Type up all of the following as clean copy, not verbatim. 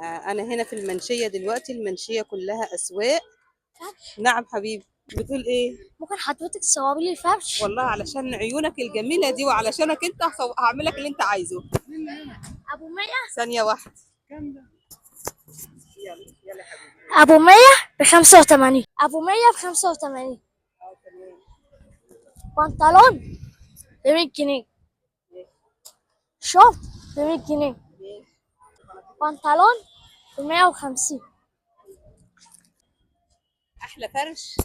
انا هنا في المنشيه دلوقتي، المنشيه كلها اسواق. نعم حبيبي، بتقول ايه؟ ممكن حضرتك تصوري لي الفرش؟ والله علشان عيونك الجميلة دي وعلشانك انت هعمل لك اللي انت عايزه. ابو 100. ثانية واحدة. يلا يلا يا حبيبي. ابو 100 ب 85. ابو 100 ب 85. بنطلون ب 100 جنيه. شورت ب 100 جنيه. بنطلون ب 150. احلى فرش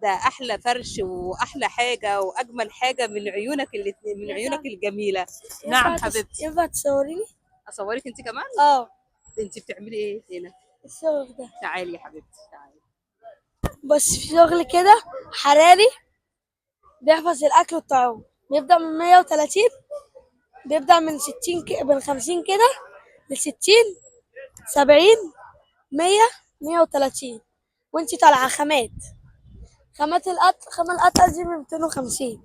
ده، احلى فرش واحلى حاجة واجمل حاجة من عيونك، اللي من عيونك الجميلة. نعم حبيبتي. ينفع تصوريني؟ اصورك انت كمان؟ اه. انت بتعملي ايه هنا؟ الشغل ده. تعالي يا حبيبتي تعالي. بس في شغل كده حراري بيحفظ الاكل والطعام، بيبدأ من 130، بيبدأ من 60 من 50 كده ل 60، 70، 100، 130، وانتي طالعة. خامات، خامات القطع، خامة القطع دي ب 250.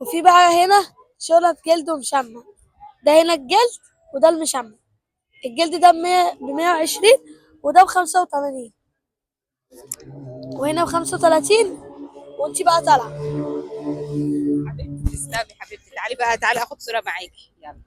وفي بقى هنا شنط جلد ومشمع، ده هنا الجلد وده المشمع. الجلد ده ب 120، وده ب 85، وهنا ب 35، وانتي بقى طالعة. حبيبتي تسلمي حبيبتي. تعالي بقى، تعالي اخد صوره معاكي. يلا.